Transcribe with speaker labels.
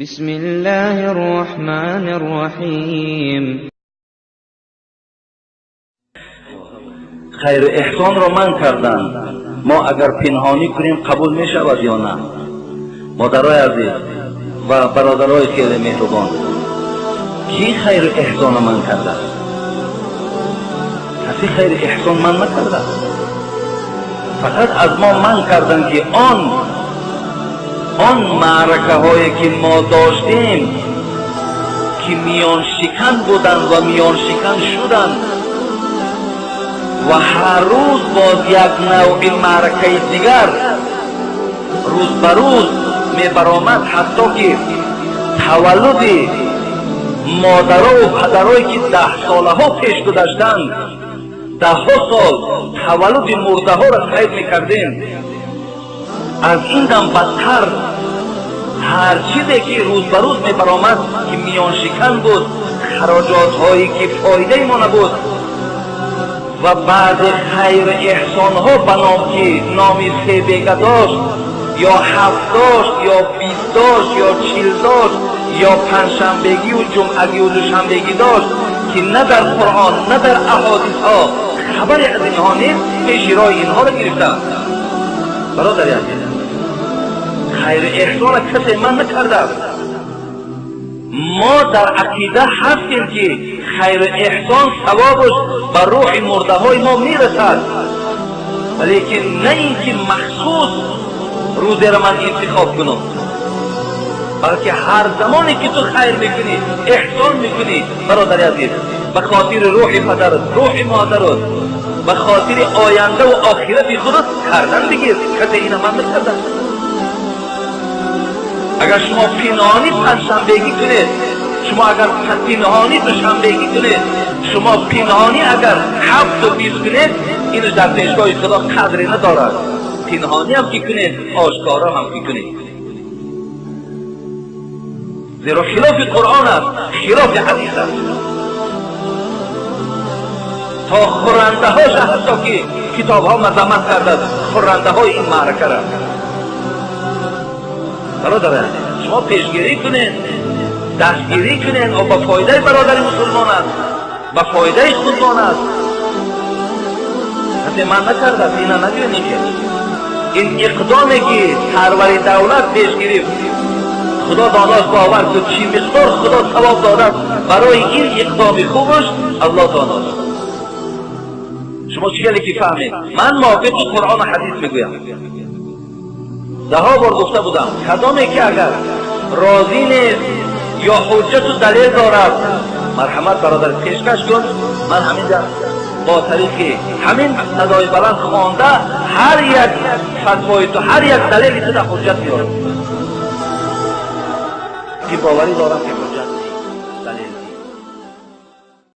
Speaker 1: بسم الله الرحمن الرحیم.
Speaker 2: Хайру эҳсонро ман карданд, мо агар пинҳонӣ кунем, қабул мешавад ё на? Модарои азиз ва бародарои хеле меҳрубон, кӣ хайру эҳсона ман кардааст? Касе хайру эҳсон ман накардааст. Фақат аз мо ман карданд, ки он маъракаҳое, ки мо доштем, ки миёншикан буданд ва миёншикан шуданд, ва ҳар рӯз боз як навъи маъракаи дигар рӯз ба рӯз мебаромад, ҳатто ки таваллуди модарову падарое, ки даҳсолаҳо пеш гузаштанд, даҳҳо сол таваллуди мурдаҳоро қайд мекардем. Аз ин дам бадтар ҳар чизе, ки рӯз ба рӯз мебаромад, ки миёншикан буд, хароҷотҳое, ки фоидаи мо набуд, ва баъзе хайру эҳсонҳо ба ном, ки номи себега дошт, ё ҳафт дошт, ё 20 дошт, ё 40 дошт, ё панҷшанбегию ҷумъагию душанбегӣ дошт, ки на дар Қуръон, на дар аҳодисҳо хабаре аз инҳо нест, пеши роҳи инҳоро гирифтаанд. Бародари азиз, хайру эҳсона касе ман накардааст. Мо дар ақида ҳастем, ки хайру эҳсон савобаш ба рӯҳи мурдаҳои мо мерасад, валекин на ин ки махсус рӯзеро ман интихоб кунам, балки ҳар замоне, ки ту хайр мекунӣ, эҳсон мекунӣ, бародари азиз, ба хотири рӯҳи падарат, рӯҳи модарат, ба хотири ояндаву охирати худат кардан бигир. Касе ина ман накардам. Агар шумо пинҳонӣ панҷшанбегӣ кунед, шумо агар пинҳонӣ душанбегӣ кунед, шумо пинҳонӣ агар ҳафту 20 кунед, инаш дар пешгоҳи Худо қадре надорад. Пинҳонӣ ҳам ки кунед, ошкоро ҳам ки кунед, зеро хилофи Қуръон аст, хилофи ҳадис аст. То хӯрандаҳоша ҳатто ки китобҳо мазаммат кардааст, хӯрандаҳои ин маъракара. Бародар, шумо пешгирӣ кунед, дастгирӣ кунед, о ба фоидаи бародари мусулмон аст, ба фоидаи худмон аст. Касе ман накардааст, ина нагӯед. Ки ин иқдоме, ки сарвари давлат пеш гирифт, Худо доност, бовар кун, чӣ миқдор Худо савоб додааст барои ин иқдоми хубаш, Аллоҳ доност. Шумо чӣ хеле ки фаҳмед, ман мувофиқи Қуръону ҳадис мегӯям. Даҳо бор гуфта будам, кадоме ки агар розӣ нест ё ҳуҷҷату далел дорад, марҳамат, бародар, пешкаш кун. Ман ҳаминҷа бо тариқи ҳамин садои баланд хонда, ҳар як фатвои ту, ҳар як далели ту дар ҳуҷҷат меорам, ки боварӣ дорам, ки